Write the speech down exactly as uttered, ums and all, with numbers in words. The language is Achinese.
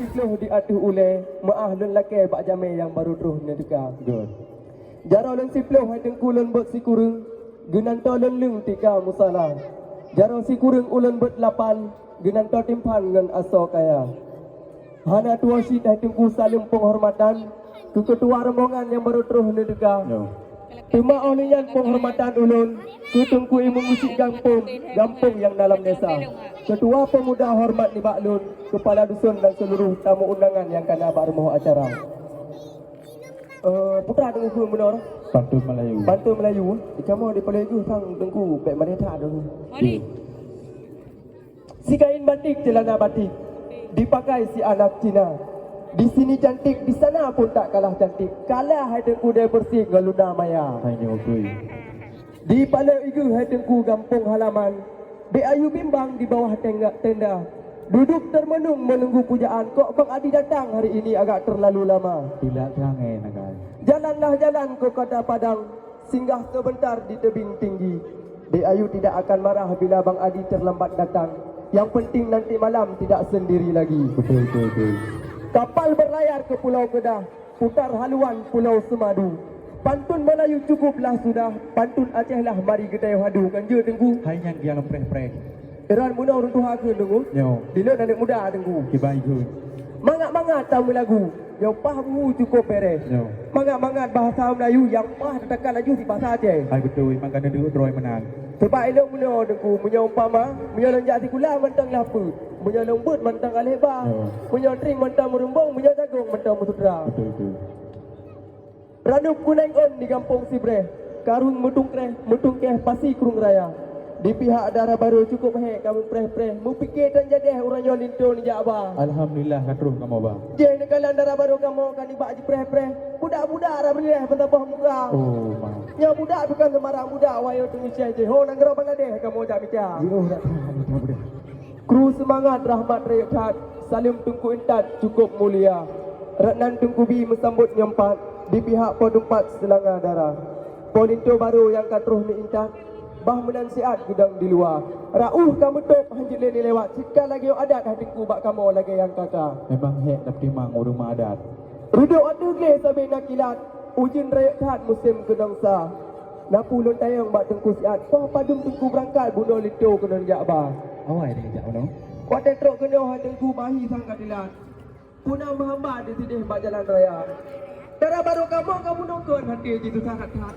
Siploh di ateueh ulée, meuáh lôn lakée bak jamé nyang barô troh neuteuka. Good. Jaroe lôn siploh hai Teungku lôn beuet sikureueng, geunantoe lôn leueng tika musala. Jaroe sikureueng ulôn beuet lapan, geunantoe timphan ngon asoe kaya. Hana tuwoe cit hai Teungku saleuem peunghormatan keu keutua rombongan nyang barô troh neuteuka. Yo. Teuma óh lheueh nyan peunghormatan ulôn keu Teungku Imeum Geuchik Gampông, gampông nyang na lam desa. Keutua peumuda horeumat nibak lôn, keupala duson dan seuluruh tamu undangan nyang ka na bak rumoh acara. Eh, putra Teungku Geumeunur. Pantun Melayu. Pantun Melayu. Kamoe di Paloh Igoe sang Teungku, bèk manéh that Teungku. Mari. Sikain batik ceulana batik, dipakai si anak Cina. Di sini cantik, di sana pun tak kalah cantik. Kalah hai Teungku Dayeuhpeureusi ngon Luna Maya. Hai nyoe beutôi. Di Paloh Igoe hai Teungku gampông halaman, Dek Ayu bimbang di bawah tengga-, tenda. Duduk termenung menunggu pujaan, kok Bang Adi datang hari ini agak terlalu lama. Tidak sangai nagai. Jalanlah jalan ke Kota Padang, singgah sebentar di tebing tinggi. Dek Ayu tidak akan marah bila Bang Adi terlambat datang. Yang penting nanti malam tidak sendiri lagi. Betul, betul, betul. Kapal berlayar ke Pulau Kedah, putar haluan Pulau Semadu. Pantun Melayu cukuplah sudah, pantun Aceh lah mari geutayue hadu, kan jeuet Teungku? Hai nyan nyang preh-preh. Iran bunoe ureueng tuha kheun Teungku. Nyo. Di lôn aneuk muda Teungku. Kiban kheun. Mangat-mangat tameulagu. Nyoe paih buhu cukôp bèrèh. Nyo. Mangat-mangat bahasa Melayu nyang paih tatakan laju di bahasa Aceh. Hai beutôi, memang ka neuduek droe meunan. Sebab ilôn bunoe Teungku, meunyoe umpama, meunyoe lôn jak sikula mantong lah peuet. Meunyoe lôn beuet mantong ka lhèe ba. Nyo. Meunyoe tring mantong meurumbong, meunyoe jagong mantong meusutra. Betul, betul. Ranup kuneng ôn di gampông Sibreh, karung meutungkreh, meutungkeh pasi Krueng Raya. Di pihak dara barô cukôp hék ka meupreh-preh, meupike tan jadeh uroe nyoe linto neujak ba. Alhamdulillah ka troh kamoe ba. Jih neukalon dara barô kamoe ka nibak jipreh-preh, budak-budak rab riréh meusaboh muka. Oh, ma. Nyoe budak bukan sembarang budak, wayang teungeut jih ho nanggroe Bangladesh kamoe jak mita. Jiôh dak budak-budak. Kru seumangat rahmat rayeuk that, saleuem Teungku intat cukôp mulia. Ratnan Teungku Bi meusambot nyoe pat di pihak po teumpat seulanga dara. Po linto barô nyang ka troh neuintat, bah meunan siat geudong di luwa. Rauh ka meutôb hanjeuet lé neulewat, cit ka lagèe adat hai Teungku bak kamoe lagèe nyang ka-ka. Memang hék tapeutimang ureueng meuadat. Reudôk ateueh gleh sabe na kilat, ujeuen rayeuk that musém keudong sa. Napu lôn tanyong bak Teungku siat, poh padum Teungku beurangkat bunoe linto keunoe jak ba. Awai deh jak bunoe. Watèe trok keunoe hai Teungku bahi sang ka teulat. Peue na meuhamba di sideh bak jalan raya. Dara barô kamoe ka meunokon até jih susah that-that.